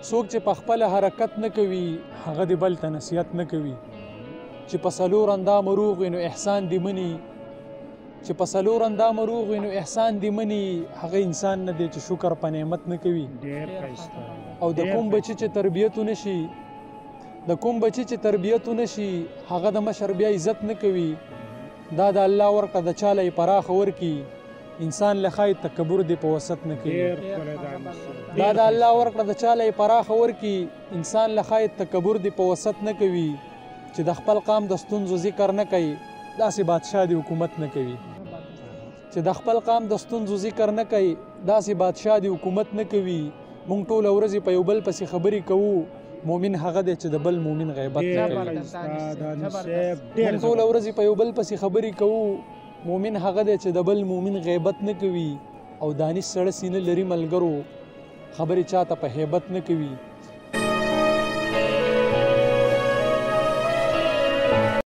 څوک چې په خپله حرکت نه کوي هغه دې بل ته نصیحت نه کوي. چې په څلور اندامه روغ وي نو احسان دې مني، چې په څلور اندامه روغ وي نو احسان دې مني، هغه انسان نه دی چې شکر په نعمت نه کوي. ډېر ښایسته. او د کوم بچي چې تربیت ونه شي، د کوم بچي چې تربیت ونه شي هغه د مشر بیا عزت نه کوي. دا د الله ورکړه د چاله یې پراخه ورکړي، انسان له ښایي تکبر دې په وسط نه کوي. ډېر ښکلی دانش صاحب. دا د الله ورکړه د چاله یې پراخه ورکړي، انسان له ښایي تکبر دې په وسط نه کوي. چې د خپل قام د ستونزو ذکر نه کوي داسې بادشاه دې حکومت نه کوي. چې د خپل قام د ستونزو ذکر نه کوي داسې بادشاه دې حکومت نه کوي. مونږ ټوله ورځې په یو بل پسې خبرې کوو، مؤمن هغه دی چې د بل مؤمن غیبت نه ډېر کوي. ښایسته دانش صاحب، ډېر مونږ ټوله ورځې په یو بل پسې خبرې کوو، مؤمن هغه دی چې د بل مؤمن غیبت نه کوي. او دانش سړه سینه لري ملګرو، خبرې چاته په هیبت نه کوي.